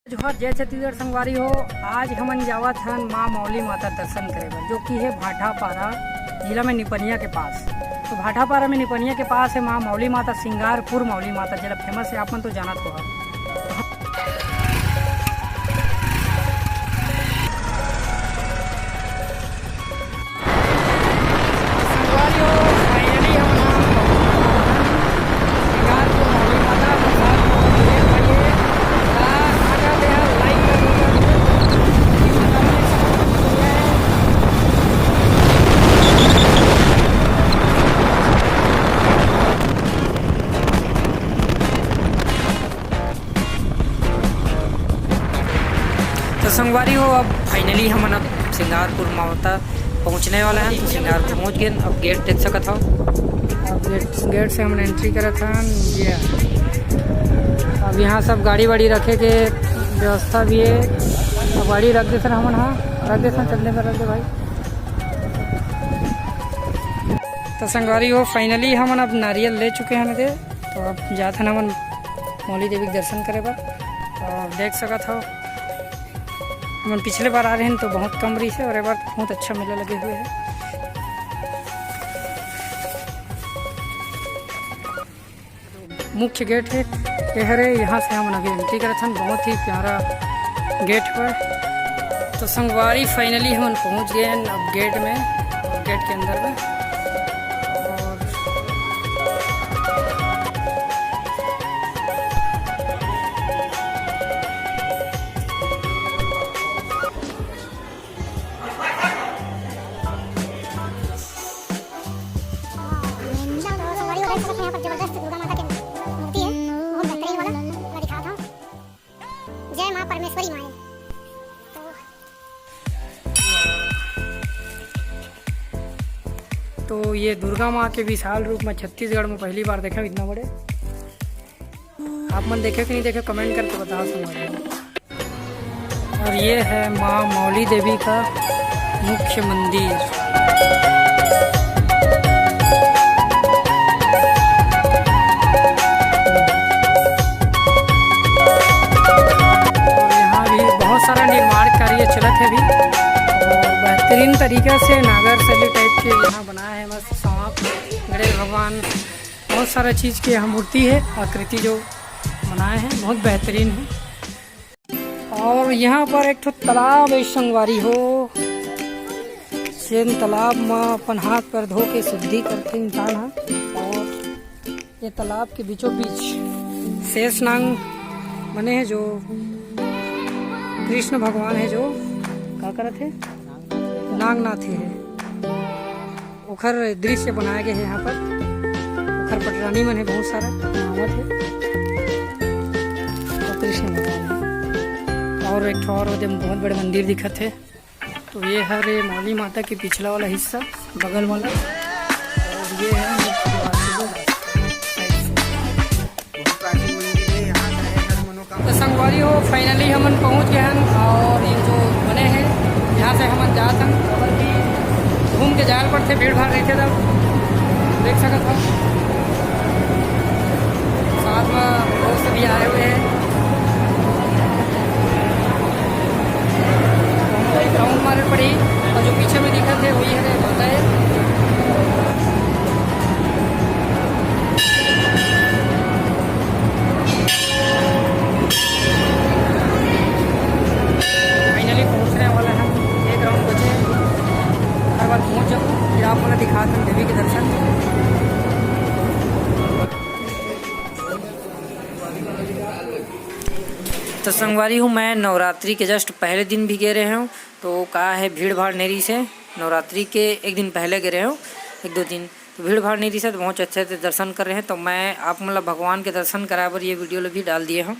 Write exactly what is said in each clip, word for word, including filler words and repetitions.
जोहार, जय छत्तीसगढ़ संगवारी हो। आज हमन जावत हन माँ मौली माता दर्शन करे बर, जो कि हे भाटापारा, जिला में निपनिया के पास। तो भाटापारा में निपनिया के पास हे माँ मौली माता, सिंगारपुर मौली माता, जेला फेमस हे, आप मन तो जानत हो। तो संगवारी हो, अब finally हमन अब सिंगारपुर माता पहुँचने वाला है। तो सिंगारपुर पहुँच गए। अब गेट देख सकत हो, अब गेट, गेट से हमन एंट्री करत हन। ये अब यहाँ सब गाड़ी वाड़ी रखे के व्यवस्था भी है। अब गाड़ी रख दे सर, हमन हाँ रख दे सर, चलने में रख दे भाई। तो संगवारी हो, finally हमन अब नारियल ले चुके हैं दे। तो अब जात हन हमन मौली देवी के दर्शन करे बर। और देख सकत हो, हमन पिछले बार आ रहे हैं तो बहुत कम रहिस हे, और ए बार बहुत अच्छा मेला लगे हुए है। मुख्य गेट है ये हरे, यहाँ से हमन अभी एंट्री करत हन। बहुत ही प्यारा गेट पर। तो संगवारी, finally हमन पहुँच गए हैं अब गेट में, गेट के अंदर में। और तो संगवारी हो, देख सकत हो, यहाँ पर जबरदस्त दुर्गा माता के मूर्ति है, बहुत बेहतरीन वाला। मैं दिखात हूँ। जय माँ परमेश्वरी माई। तो ये दुर्गा माँ के विशाल रूप में छत्तीसगढ़ में पहली बार देखे इतना बड़े। आप मन देखे कि नहीं देखे, comment करके बताओ संगवारी। और ये है माँ मौली देवी का मुख्य मंदिर। और यहाँ भी बहुत सारा निर्माण कार्य चलत है अभी। और बेहतरीन तरीका से नागर शैली type के यहाँ बनाया है, मस्त सांप, गणेश भगवान, बहुत सारा चीज के यहाँ मूर्ति है, आकृति जो बनाए हैं, बहुत बेहतरीन है। और यहाँ पर एक ठो तालाब है संगवारी हो, जेन तालाब म अपन हाथ पैर धो के शुद्धि करथे इंसान ह। और ये तालाब के बीचों बीच शेष नांग बने हे, जो कृष्ण भगवान है, जो का करत हे, नांगनाथे हे। ओखर दृश्य बनाए गए हे यहाँ पर। ओखर पटरानी मन हे बहुत सारा, आवत हे। तो कृष्ण भगवान हे। और एक ठो और ओदे बहुत बड़े मंदिर दिखत हे। तो ये हरे मौली माता के पिछला वाला हिस्सा, बगल वाला। और ये है मुख्य द्वार। बहुत प्राचीन मंदिर है, यहाँ का है हर मनोकामना। तो संगवारी हो, finally हमन पहुँच गए हन और ये जो बने हैं, यहाँ से हमन जात हन, काबर कि घूम के जाए ल पड़थे, भीड़ भाड़ रहिथे तब। देख सकत हो, साथ में दोस्त भी आए हुए हैं। तो हमको एक round मारे पड़ी और जो पीछे में दिखत हे, वही हरे माता है। Finally पहुंचने वाला है, एक round बचे, हर बार पहुंच जाऊँ, फिर आप मन ला दिखात हन देवी के दर्शन। तो संगवारी हो, मैं नवरात्रि के just पहले दिन भी गे रहे हूँ, तो का है, भीड़ भाड़ नइ रहिस हे। नवरात्रि के एक दिन पहले गे रहे हूँ, एक दो दिन, तो भीड़ भाड़ नइ रहिस हे, तो बहुत अच्छे से दर्शन कर रहे हैं। तो मैं आप मन ला भगवान के दर्शन कराए बर ये video ला भी डाल दिए हूँ।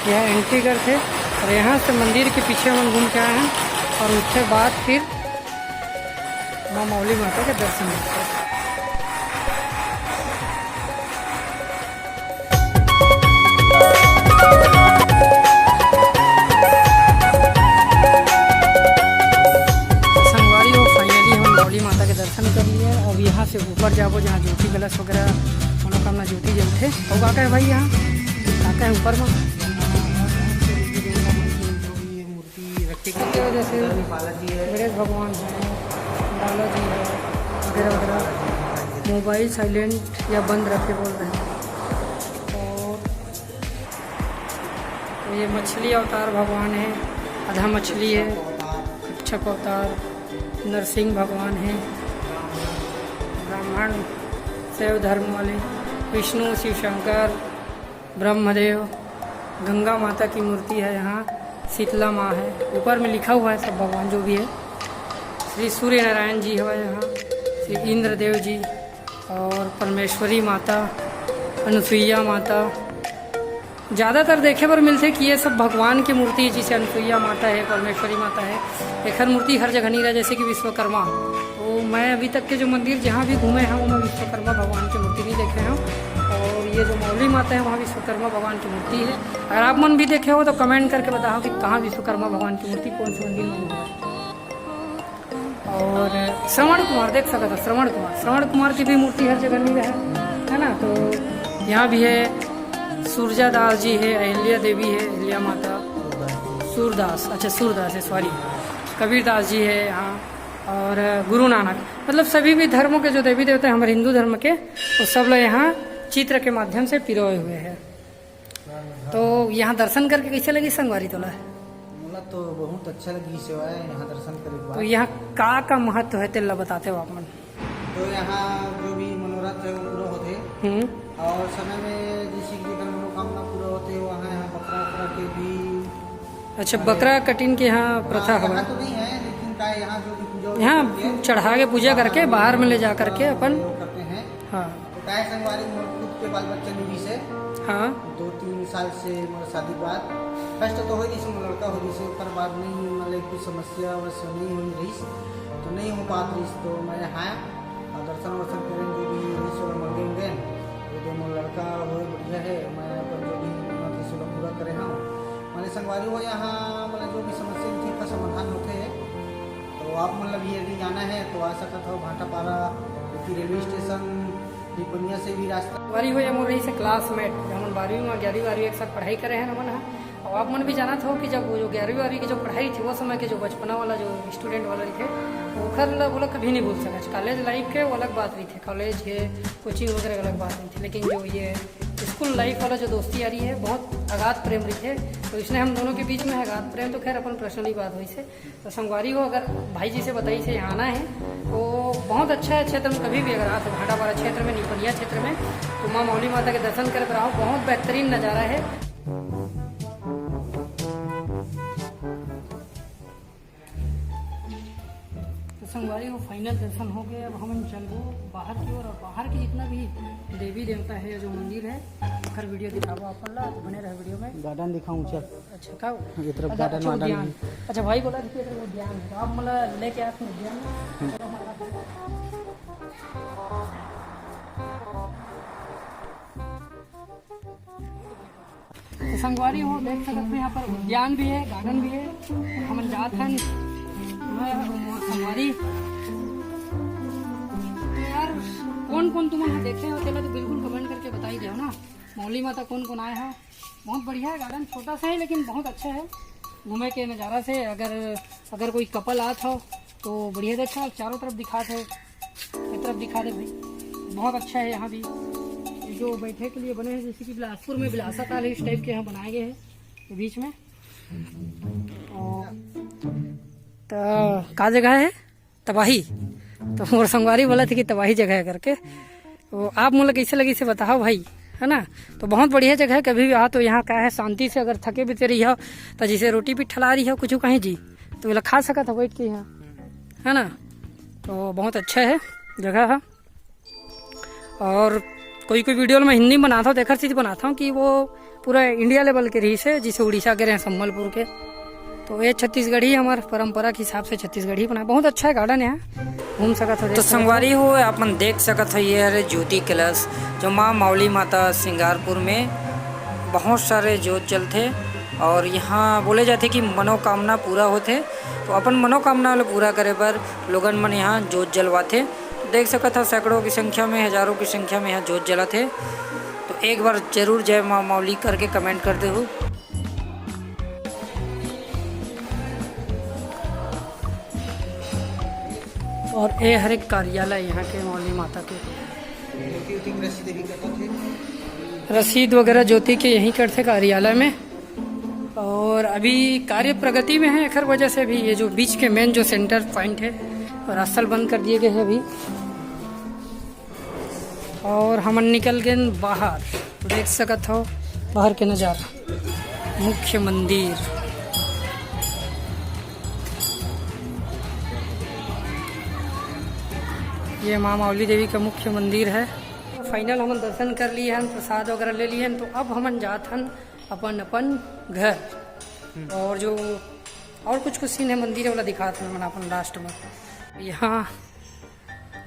यह entry करथे और यहाँ से मंदिर के पीछे हमन घूम के आए हैं और उसके बाद फिर माँ मौली माता के दर्शन करथे। संगवारी हो, finally हम मौली माता के दर्शन कर लिए। अब यहाँ से ऊपर जाबो, जहाँ ज्योति कलश वगैरह, मनोकामना ज्योति जलथे। अउ का का है भाई यहाँ, का का है ऊपर में? ठीक है, जैसे गणेश भगवान है, बालाजी है, वगैरह वगैरह। मोबाइल साइलेंट या बंद रखे बोल रहे हैं। और तो ये मछली अवतार भगवान है, आधा मछली है, कच्छप अवतार, नरसिंह भगवान है, ब्राह्मण, शैव धर्म वाले, विष्णु, शिव शंकर, ब्रह्मदेव, गंगा माता की मूर्ति है यहाँ, शीतला माँ है, ऊपर में लिखा हुआ है सब भगवान जो भी है। श्री सूर्य नारायण जी है यहाँ, श्री इंद्रदेव जी और परमेश्वरी माता, अनुसुईया माता। ज़्यादातर देखे बर मिलथे कि ये सब भगवान के मूर्ति है, जैसे अनुसुईया माता है, परमेश्वरी माता है। एखर मूर्ति हर जगह नहीं रहा, जैसे कि विश्वकर्मा। तो मैं अभी तक के जो मंदिर जहाँ भी घूमे हैं, वहाँ विश्वकर्मा भगवान की मूर्ति नहीं देखे हैं। और ये जो मौली माता है, वहाँ विश्वकर्मा भगवान की मूर्ति है। अगर आप मन भी देखे हो तो कमेंट करके बताओ कि कहाँ विश्वकर्मा भगवान की मूर्ति, कौन से मंदिर में है। और श्रवण कुमार देख सकत हो, श्रवण कुमार, श्रवण कुमार की भी मूर्ति हर जगह नहीं है, है ना। तो यहाँ भी है, सूरजा दास जी है, अहिल्या देवी है, अहिल्या माता, सूरदास, अच्छा सूरदास है, सॉरी, कबीर दास जी है यहाँ, और गुरु नानक, मतलब सभी भी धर्मों के जो देवी देवता हैं हमारे हिंदू धर्म के, वो सब लोग यहाँ चित्र के माध्यम से पिरोए हुए हैं। तो यहाँ दर्शन करके कैसे लगी संगवारी तोला? मोला तो बहुत अच्छा लगी सेवा है यहाँ दर्शन करे के तो बाद। यहाँ का का महत्व है तेला बताते हो आप मन? तो यहाँ जो भी मनोरथ है वो पूरा होते हैं। हम्म। और समय में जैसे कि अगर मनोकामना पूरा होते हैं वहाँ यहाँ बकरा वकरा के भी अच्छा, बकरा कटिंग के यहाँ प्रथा हाँ, हवा यहाँ तो नहीं है, लेकिन का यहाँ जो भी पूजा होती है, यहाँ चढ़ा के पूजा करके बाहर में ले जा करके अपन वो करते हैं। हाँ। तो काय संगवारी मोर खुद के बाल बच्चा नहीं से हाँ। दो तीन साल से मोर शादी बाद फर्स्ट तो हो रही से मोर लड़का हो रही से, ओकर बाद नहीं मतलब कुछ समस्या वैसे नहीं हो रही, तो नहीं हो पात रही, तो मैं हाँ और दर्शन वर्शन करें जो भी रही से मंगे होंगे, वो जो मोर लड़का हो बढ़िया है, मैं अपन जो भी मत से पूरा करे हाँ। मैंने संगवारी हो यहाँ मतलब जो भी समस्या थी का समाधान होते है, तो आप मतलब ये यदि आना है तो आ सकत हो भाटापारा, क्योंकि रेलवे स्टेशन निपनिया से भी रास्ता। बारहवीं हो या मोर रही से क्लासमेट, हमन बारहवीं में ग्यारहवीं बारहवीं एक साथ पढ़ाई करे हैं हमन ह। और आप मन भी जानत हो कि जब वो जो ग्यारहवीं बारहवीं की जो पढ़ाई थी, वो समय के जो बचपना वाला जो स्टूडेंट वाला रही थे, ओखर ला वो लोग कभी नहीं भूल सकत। कॉलेज लाइफ के वो अलग बात रही थे, कॉलेज के कोचिंग वगैरह अलग बात रही थी, लेकिन जो ये स्कूल लाइफ वाला जो दोस्ती यारी है, बहुत अगाध प्रेम रही थे। तो इसने हम दोनों के बीच में अगाध प्रेम तो खैर अपन पर्सनली बात हुई से। तो संगवारी हो, अगर भाई जी से बताई से यहाँ आना है तो बहुत अच्छा है क्षेत्र में। कभी भी अगर आप भाटापारा क्षेत्र में, निपनिया क्षेत्र में, तो माँ मौली माता के दर्शन करके रहो, बहुत बेहतरीन नज़ारा है। तो संगवारी हो, फाइनल दर्शन हो गए। अब हमन चलबो बाहर की ओर, और बाहर के जितना भी देवी देवता है, जो मंदिर है, ओकर वीडियो दिखाबो आप ला, तो बने रहे वीडियो में। गार्डन दिखाऊं चल। अच्छा, का? ये तरफ अच्छा, गार्डन अच्छा, वार्डन उद्यान। भी। अच्छा, भाई बोला था कि ये तरफ उद्यान है, तो आप मतलब लेके आते हैं उद्यान में। हम्म। तो संगवारी हो, देख सकत हो, यहाँ पर उद्यान भी है, गार्डन भी है। हमन जात हन, मैं और मोर संगवारी। तो यार, कौन कौन तुमन ह देखे हो, तेला तो बिल्कुल कमेंट करके बताई देव ना। मौली माता कौन कौन आए हो? बहुत बढ़िया है गार्डन, छोटा सा है लेकिन बहुत अच्छा है घूमे के नज़ारा से। अगर, अगर कोई कपल आत हो तो बढ़िया देखा, चारों तरफ दिखात है, ये तरफ दिखा दे भाई, बहुत अच्छा है यहाँ भी। ये जो बैठे के लिए बने हैं, जैसे कि बिलासपुर में बिलासा ताल है, इस टाइप के यहाँ बनाए गए हैं ये बीच में। और तो का जगह है? तबाही। तो मोर संगवारी बोला थे कि तबाही जगह है करके। तो आप मोला कैसे लगी से बताओ भाई, है ना? तो बहुत बढ़िया जगह है, कभी भी आ तो यहाँ का है, शांति से अगर थके बीते रही हो, तो जैसे रोटी भी ठला रही हो कुछ कहीं जी, तो बोला खा सकत हो बैठ के यहाँ, है ना? तो बहुत अच्छा है जगह है। और कोई कोई वीडियो में हिंदी में बनाता हूँ, तो एकर चीज बनाता हूँ कि वो पूरा इंडिया लेवल के रही से, जिसे उड़ीसा के रहे, संबलपुर के, तो ये छत्तीसगढ़ी हमार परंपरा के हिसाब से छत्तीसगढ़ी बना। बहुत अच्छा है गार्डन यहाँ, घूम सकत हो, तो देख सकत हो। संगवारी हो, आप मन देख सकत हो, ये हरे ज्योति कलश, जो माँ मौली माता सिंगारपुर में बहुत सारे जोत जलथे और यहाँ बोले जाथे कि मनोकामना पूरा होथे, तो अपन मनोकामना ल पूरा करे बर लोगन मन यहाँ जोत जलवाथे। तो देख सकत हो, सैकड़ों की संख्या में, हजारों की संख्या में यहाँ जोत जलत हे। तो एक बार जरूर जय माँ मौली करके कमेंट कर देहू। और ये हर एक कार्यालय यहाँ के मौली माता के रसीद वगैरह ज्योति के यहीं करथे कार्यालय में। और अभी कार्य प्रगति में है, एखर वजह से अभी ये जो बीच के मेन जो सेंटर पॉइंट है, रास्ता ल बंद कर दिए गए हैं अभी। और हमन निकल गए बाहर, देख सकत हो बाहर के नज़ारा। मुख्य मंदिर, ये माँ मौली देवी का मुख्य मंदिर है। फाइनल हमन दर्शन कर लिए हन, प्रसाद वगैरह ले लिए हन, तो अब हमन जात हन अपन अपन घर। और जो और कुछ कुछ सीन है मंदिर वाला दिखात हन हमन अपन लास्ट में। यहाँ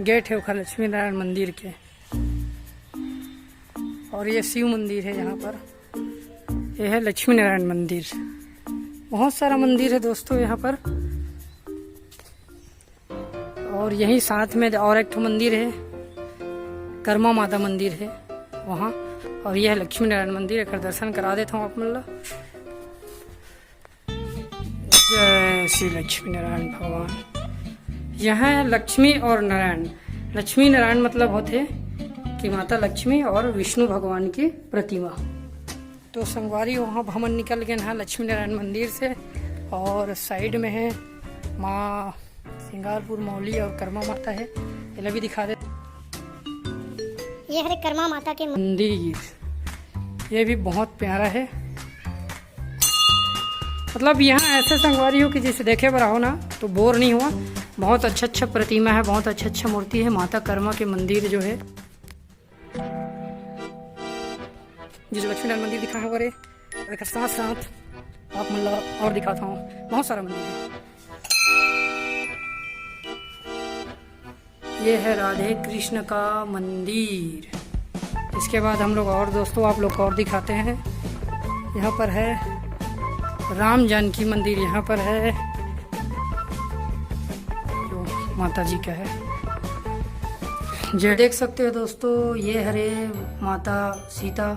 गेट है ओखर लक्ष्मी नारायण मंदिर के, और ये शिव मंदिर है यहाँ पर। ये है लक्ष्मी नारायण मंदिर। बहुत सारा मंदिर है दोस्तों यहाँ पर। और यहीं साथ में और एक ठो मंदिर है, कर्मा माता मंदिर है वहाँ। और यह है लक्ष्मी नारायण मंदिर, एकर दर्शन करा देता हूँ आप मन ला। जय श्री लक्ष्मी नारायण भगवान। यहाँ है लक्ष्मी और नारायण। लक्ष्मी नारायण मतलब होते कि माता लक्ष्मी और विष्णु भगवान की प्रतिमा। तो संगवारी हो, अब हमन निकल गए हैं लक्ष्मी नारायण मंदिर से, और साइड में है माँ सिंगारपुर मौली और कर्मा माता है, ये भी दिखा दे। ये हरे कर्मा माता के मंदिर, ये भी बहुत प्यारा है। मतलब यहाँ ऐसे संगवारी हो कि जैसे देखे बर आओ ना तो बोर नहीं हुआ। बहुत अच्छा अच्छा प्रतिमा है, बहुत अच्छा अच्छा मूर्ति है। माता कर्मा के मंदिर जो है, जो लक्ष्मी नारायण मंदिर दिखा है, और एक साथ साथ आप मन ला और दिखाता हूँ, बहुत सारा मंदिर है। ये है राधे कृष्ण का मंदिर। इसके बाद हम लोग और दोस्तों आप लोग को और दिखाते हैं। यहाँ पर है राम जानकी मंदिर, यहाँ पर है जो माता जी का है। जय, देख सकते हो दोस्तों, ये हरे माता सीता,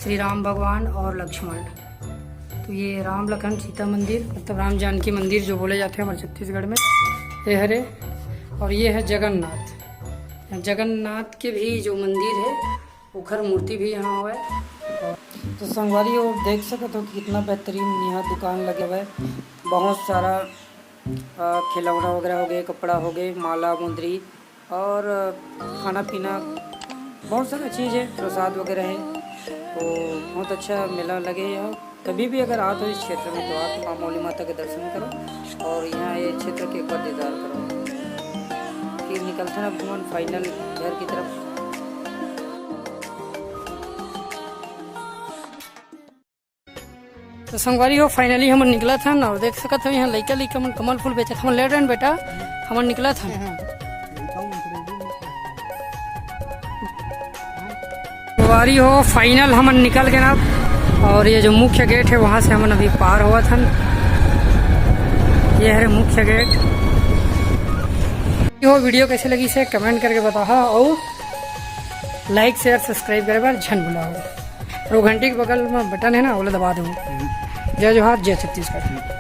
श्री राम भगवान और लक्ष्मण। तो ये राम लखन सीता मंदिर, मतलब राम जानकी मंदिर जो बोले जाते हैं हमारे छत्तीसगढ़ में, ये हरे। और ये है जगन्नाथ। जगन्नाथ के भी जो मंदिर है, ओखर मूर्ति भी यहाँ हवय। तो संगवारी हो, देख सकत हो कि कितना बेहतरीन यहाँ दुकान लगे हुए है। बहुत सारा, अ, खिलौना वगैरह हो गए, कपड़ा हो गए, माला, मुंदरी और, अ, खाना पीना, बहुत सारा चीज़ है, प्रसाद वगैरह है। तो बहुत अच्छा मेला लगे यहाँ। कभी भी अगर आते हो इस क्षेत्र में तो आप माँ मौली माता के दर्शन करो और यहाँ ये क्षेत्र के एक बार दीदार करो। फिर निकलते हैं अब हमन फाइनल घर की तरफ। तो संगवारी हो, फाइनली हमन निकलत हन और देख सकत हो यहाँ लइका लइका मन कमल फूल बेचत। हमन लेट रहन बेटा, हमन निकलत हन। संगवारी हो, फाइनल हमन निकल गए ना, और ये जो मुख्य गेट है वहाँ से हमन अभी पार होवत हन। ये है मुख्य गेट। हो, वीडियो कैसे लगी से कमेंट करके बताहा और लाइक शेयर सब्सक्राइब करे बर झन भुलाओ। और वो घंटी के बगल में बटन है ना, ओला दबा दो। जय जोहार, जय छत्तीसगढ़।